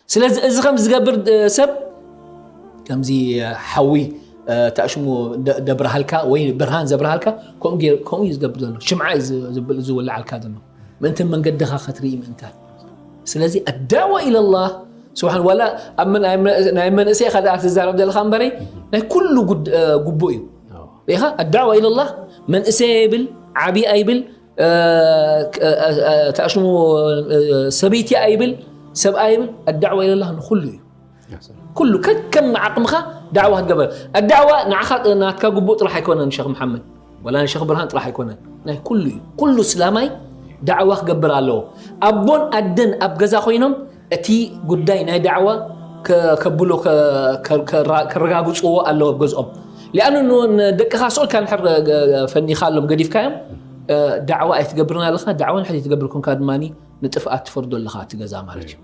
ስለዚ እዚ ከም ዝገብር እ፣ ሰብ ከምዚ እ፣ ሓዊ እ፣ ተኣሽሙ ደ- ደብርሃልካ ወይ ብርሃን ዘብርሃልካ ከምኡ ገይር- ከምኡ እዩ ዝገብር ዘሎ። ሽምዓ እዩ ዝ- ዝብል ዝውልዓልካ ዘሎ ምእንቲ መንገድኻ ክትርኢ ምእንታን። ስለዚ ኣዳዋ ኢለላህ ስብሓን ዋላ ኣብ መን- ናይ መ- ናይ መንእሰይካ ደኣ ትዛረብ ዘለካ እምበረይ ናይ ኩሉ ጉድ- እ፣ ጉቡእ እዩ። ኢኻ ኣዳዋ ኢለላህ መንእሰይ ኣይብል ዓብዪ ኣይብል እ፣ እ፣ እ፣ ተኣሽሙ እ፣ ሰበይቲ ኣይብል ሰብኣይ ኣይብል ኣዳዋ ኢለላህ ንኩሉ እዩ። ኩሉ ከከም ዓቕምኻ ዳዕዋ ክትገበር ኣዳዕዋ ንዓኻ ናትካ ግቡእ ጥራሕ ኣይኮነን ሸኽ መሓመድ ወላ ንሸኽ ብርሃን ጥራሕ ኣይኮነን ናይ ኩሉ እዩ። ኩሉ ስላማይ ዳዕዋ ክገብር ኣለዎ። ኣቦን ኣደን ኣብ ገዛ ኮይኖም እቲ ጉዳይ ናይ ዳዕዋ ከ- ከብሎ ከ- ከ- ከራ- ከረጋግፅዎ ኣለዎ ኣብ ገዝኦም። ሊኣኑ ን- ንደቅኻ ስቕ ኢልካ ንድሕር ፈኒኻሎም ገዲፍካዮም እ፣ ዳዕዋ ኣይትገብርን ኣለኻ። ዳዕዋ ንድሕር ትገብር ኮንካ ድማ ንጥፍኣት ትፈርዶ ኣለኻ እቲ ገዛ ማለት እዩ።